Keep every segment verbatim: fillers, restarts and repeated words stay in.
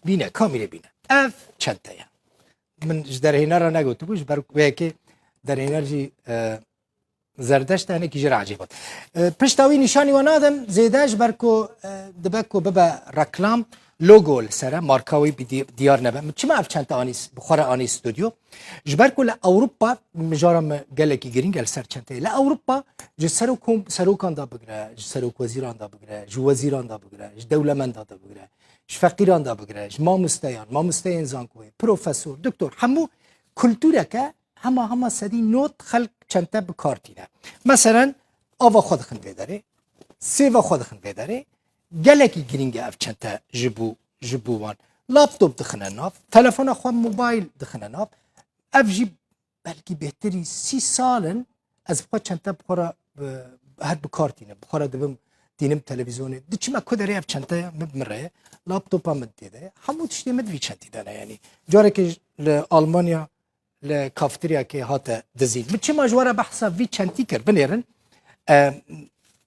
Bîne, kamîrê bîne. Ev çente ye. Min ji derhênera negotibû, ji ber wê yekê derhêner jî, e, Zerdeşt e, hinekî jê re ecêb e. E, pişta wî nîşanî we nadim, zêde ji ber ku, e, dibe ku bibe reklam, logo li ser e, marka wî bi di-, diyar nebe. Min çima ev çente anî s-, bi xwe re anî stûdyo? Ji ber ku li Ewropa mijara me gelekî girîng e li ser çenteyê. Li Ewropa ji serok-, serokan de bigire, ji serokwezîran de bigire, ji wezîran de bigire, ji dewlemenda de bigire, ji feqîran de bigire, ji mamosteyan, mamosteyên zankoyê, profesor, doktor, hemû kultureke hema hema sedî nod xelk çente bi kar tîne. Meselen, ava xwe dixin vê derê, sêva xwe dixin vê derê. Gelekî girîng e ev çente ji bo, ji bo wan. Laptop dixine nav, telefona xwe mobayl dixine nav. Ev jî belkî bêhtirî sî sal in, ez bi xwe çente bi xwe re, e, her bi kar tînim. Bi xwe re dibim, tînim televîzyonê. Diçime ku derê ev çente min bi min re ye. Laptopa min tê de ye. Hemû tiştê min di vî çentî de ne. Yanî carekê li Almanya li kafeteryakê hate dizîn. Min çima ji we re behsa vî çentî kir? Binêrin. E,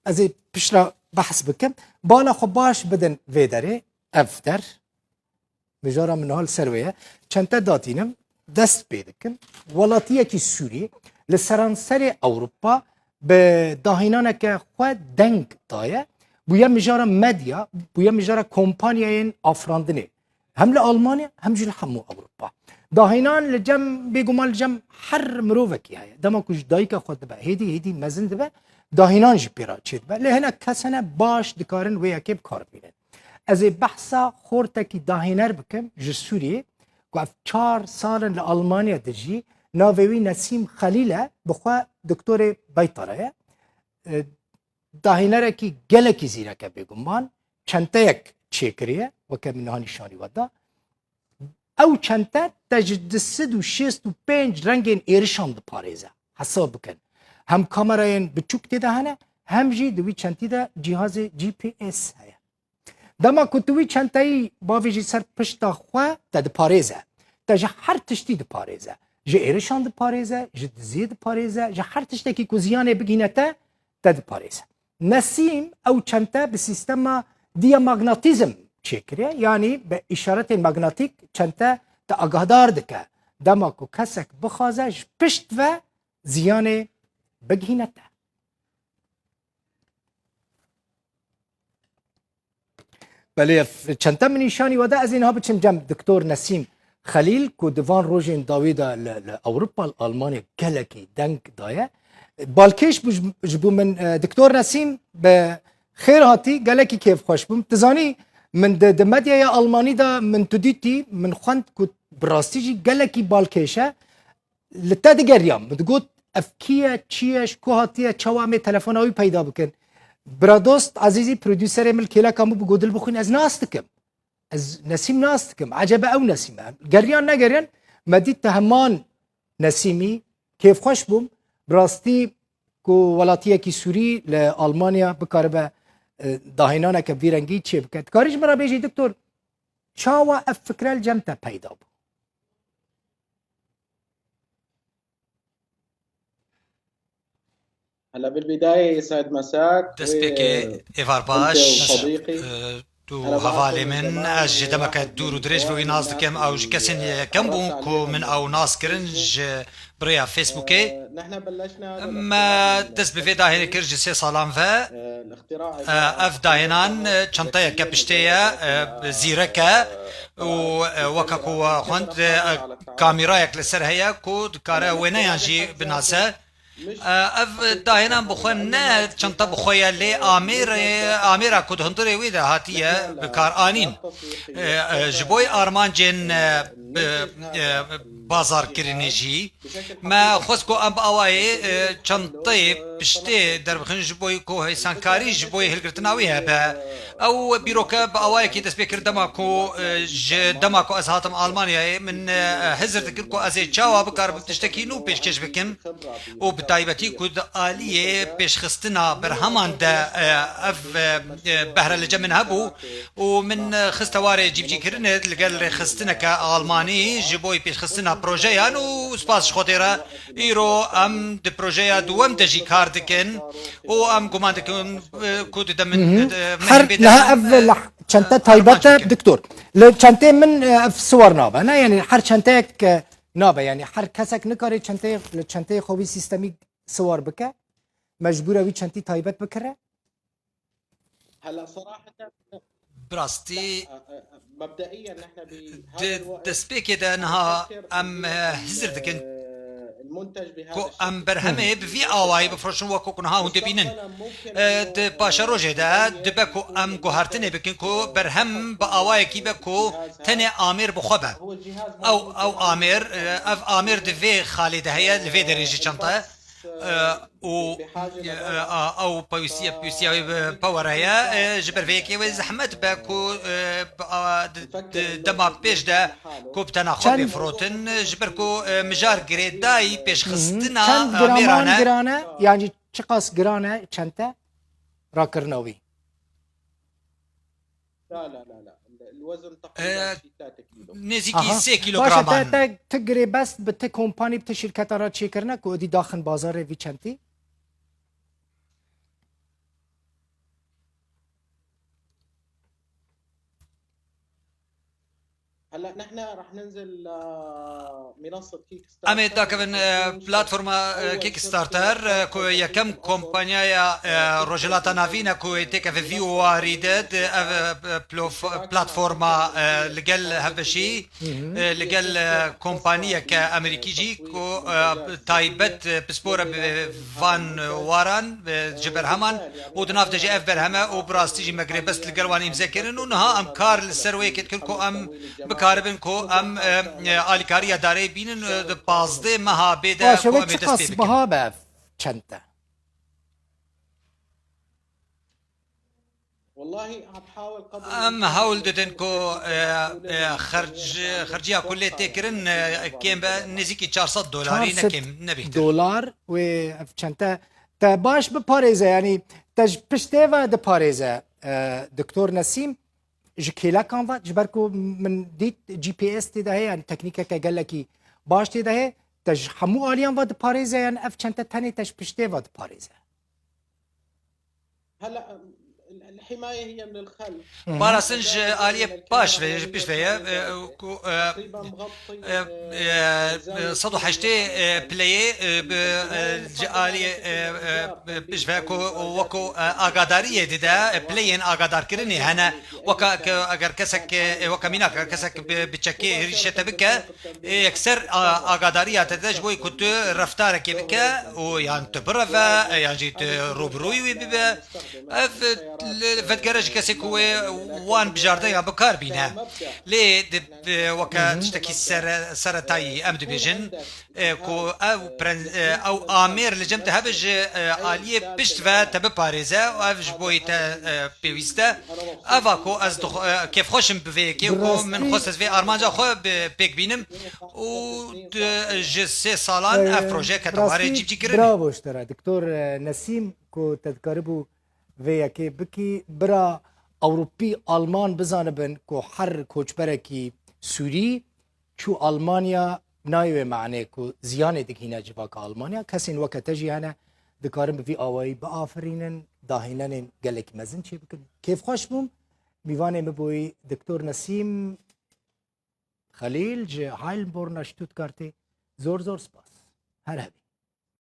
ez ê piştre behs bikim. Bala xwe baş bidin vê derê. Ev der. Mijara min niha li ser wê ye. Çente datînim, dest pê dikim. Welatiyekî Sûrî li seranserê Ewropa bi dahînaneke xwe deng daye. Bûye mijara medya, bûye mijara kompanyayên afirandinê. Hem li Almanya, hem jî li hemû Ewropa. Dahînan li cem, bêguman li cem her mirovekî heye. Dema ku ji dayika xwe dibe, hêdî hêdî mezin dibe, dahînan jî pê re çêdibe. Lê hinek kes hene baş dikarin wê yekê bi kar bînin. Ez ê behsa xortekî dahîner bikim ji Sûriyê, ku ev çar sal in li Almanya dijî, navê wî Nesîm Xelîl e, bi xwe doktorê Beytara ye. E, dahînerekî gelekî zîrek e bêguman, çenteyek çêkiriye, weke min niha nîşanî we da. Ew çente te ji du sed û şêst û pênc rengên êrişan diparêze. Hesab bikin. Hem kamerayên biçûk tê de hene, hem jî di wî çentî de cîhazê G P S heye. Dema ku tu wî çenteyî bavêjî ser pişta xwe, te diparêze. Te ji her tiştî diparêze. Ji êrişan diparêze, ji diziyê diparêze, ji her tiştekî ku ziyanê bigihîne te, te diparêze. Nesîm ew çente bi sîstema diyamagnatîzm çêkiriye, yanî bi îşaretên magnatîk çente te agahdar dike. Dema ku kesek bixwaze ji pişt ve ziyanê bigihîne te. Belê, ev çente min nîşanî we da, ez ê niha biçim cem Doktor Nesîm Xelîl, ku di van rojên dawî de li, li Ewropa, li Almanya gelekî deng daye. Balkêş bû ji, ji bo min, e, Doktor Nesîm, bi xêr hatî, gelekî kêfxweş bûm. Tu zanî, min di, di medyaya Almanî de min tu dîtî, min xwend ku bi rastî jî gelekî balkêş e. Li te digeriyam, min digot, ev kî ye, çi ye, ji ku hatiye, çawa em ê telefona wî peyda bikin? Biradost Ezîzî, prodûserê min, li kêleka min bû, got, dil bixwîn, ez nas dikim. Ez Nesîm nas dikim. Ecebe ew Nesîm e? Geriyan negeriyan, me dît te heman Nesîmî, kêfxweş bûm. Bi rastî ku welatiyekî Sûrî li Almanya bikaribe, e, dahênaneke vî rengî çêbike. Dikarî ji min re bêjî, Doktor, çawa ev fikre li cem te peyda bû? هلا بالبداية يسعد مساك. Destpêkê êvar baş, e, tu hevalê min, ez ji demeke dûr û dirêj ve wî nas dikim. Ew ji kesên yekem bû ku min ew nas kirin ji bi rêya Facebookê. Me dest bi vê dahênê kir ji sê salan ve. E, ev dahênan, e, çanteyeke piştê ye, e, zîrek e û, e, weke ku we xwend, e, kamîrayek li ser heye ku dikare wêneyan jî binase. E, ev dahênan bi xwe ne çanta bi xwe ye, lê amêrê, amêra ku di hundirê wî de hatiye bi kar anîn. E, e, ji bo armancên, e, bi, e, bazarkirinê jî. Me xwest ku em bi awayê, e, çanteyê piştê derbixin ji bo ku hêsankarî ji bo hilgirtina wî hebe. Ew bîroke bi awayekî dest pê kir dema ku, e, ji dema ku ez hatim Almanyayê, min, e, hizir dikir ku ez ê çawa bikarim tiştekî nû pêşkêş bikim û bi taybetî ku di aliyê pêşxistina berheman de, e, ev, e, e, behre li cem min hebû. û min, e, xiste warê cîbicîkirinê li gel rêxistineke Almanî ji bo pêşxistina projeyan û spas ji Xwedê re îro em di projeya duwem de jî kar dikin û em guman dikin, e, ku di demin, Hı hı. e, Her mehên bê niha de ev leh-, Çente taybet e, doktor. Li çentê min, e, ev siwar nabe, ne? Yanî her çenteyek, e, nabe. Yanî her kesek nikare çenteyê, li çenteyê xwe wî sîstemî siwar bike. Mecbûr e wî çentî taybet bikire. Hela seraheten. Bi rastî, di destpêkê de niha em, e, hizir dikin ku em berhemê bi vî awayî bifroşin, wekû ku niha hûn dibînin. E, di paşerojê de dibe ku em guhertinê bikin ku berhem bi awayekî be ku tenê amêr bi xwe be. Ew, ew amêr, e, ev amêr di vê xalê de heye, li vê derê jî çanta ye. E, û, e, a, ew pêwîstiya, pêwîstiya wê bi power heye. E, ji ber vê yekê wê zehmet be ku, e, bi, a, di, di dema pêş de ku bi tena xwe bê firotin, ji ber ku, e, mijar girêdayî pêşxistina, Çend e, graman mêran e. Giran e? Yanî çiqas giran e çente rakirina wî? La, la, la, la. الوزن تقريبًا E, شي تلاتة كيلو. Nêzîkî Aha. sê Baş e, kîlogram te, an. Te, tu girêbest bi ti kompanî, bi ti şirketa re çêkirine ku êdî daxin bazarê vî çentî? هلأ نحن رح ننزل، آه، منصة كيك ستارتر. Em ê dakevin, e, platforma, e, Kickstarter, e, ku yekem kompanyaya, e, Rojhilata Navîn e ku ê têkeve vî warî de, di ev, e, plof-, platforma, e, li gel hevbeşî, e, li gel, e, kompaniyeke Amerîkî jî ku, e, taybet, e, pispor e bi van waran, e, ji berheman û di nav de jî ev berhem e û bi rastî jî me girêbest li gel wan îmze kirin û niha em kar li ser wê yekê dikin ku em bikaribin ku em, e, e, alîkariya darê bînin, e, di pazdeh meha bê de Baş e, ku wê em ê dest pê çiqas bikin. Biha be ev çente? Em hewl didin ku, e, e, xerc-, xerciya ku lê tê kirin, e, kêm be, nêzîkî çar sed dolarî, ne kêm, ne bêhtir. Dolar wê ev çente. Te baş biparêze, yanî te ji piştê ve diparêze, e, Doktor Nesîm, ji kêlekan ve, ji ber ku min dît G P S tê de heye, yanî teknîkeke gelekî baş tê de heye, te ji hemû aliyan ve diparêze, yan ev çente tenê te ji piştê ve diparêze? هلأ ال-، الحماية هي من الخلف. Parastin ji aliyê paş ve, ji pişt ve ye, e, ku, e, e, e, sed û heştê, e, pileyê, e, bi, e, ji aliyê, e, e, pişt ve ku wekû, e, agadariyê dide, e, pileyên agadarkirinê hene. Weka ke, eger kesek, e, weka mînak, eger kesek bi, bi çekê hêrîşê te bike, e, yekser, a, agadariya te de ji bo ku tu reftarekê bike û yan tu bireve, e, yan jî tu rûbirûyî wî bibe. Ev, e, li, vedigere ji kesê ku wê wan bijarde ya bi kar bîne. Lê di, e, weke Hı hı. tiştekî sere-, seretayî em dibêjin, e, ku ew pren-, e, ew amêr li cem te hebe ji, e, aliyê pişt ve te biparêze û ev ji bo te, e, pêwîst e. Eva ku ez dixwe-, e, kêfxweş im bi vê yekê Bi ku min rastî xwest ez vê armanca xwe bi pêk bînim û di, ji sê salan ev proje kete warê cîbicîkirinê. Bravo ji te re, Doktor, e, Nesîm, ku te dikaribû vê yekê bikî. Bira Ewropî, Alman bizanibin ku her koçberekî Sûrî çû Almanya nayê wê manê ku ziyanê digihîne civaka Almanya. Kesên weke te jî hene, dikarin bi vî awayî biafirînin, dahênenên gelekî mezin çêbikin. Kêfxweş bûm. Mîvanê min bûyî Doktor Nesîm Xelîl ji Heilbronn a Stuttgartê. Zor zor spas. Her hebî.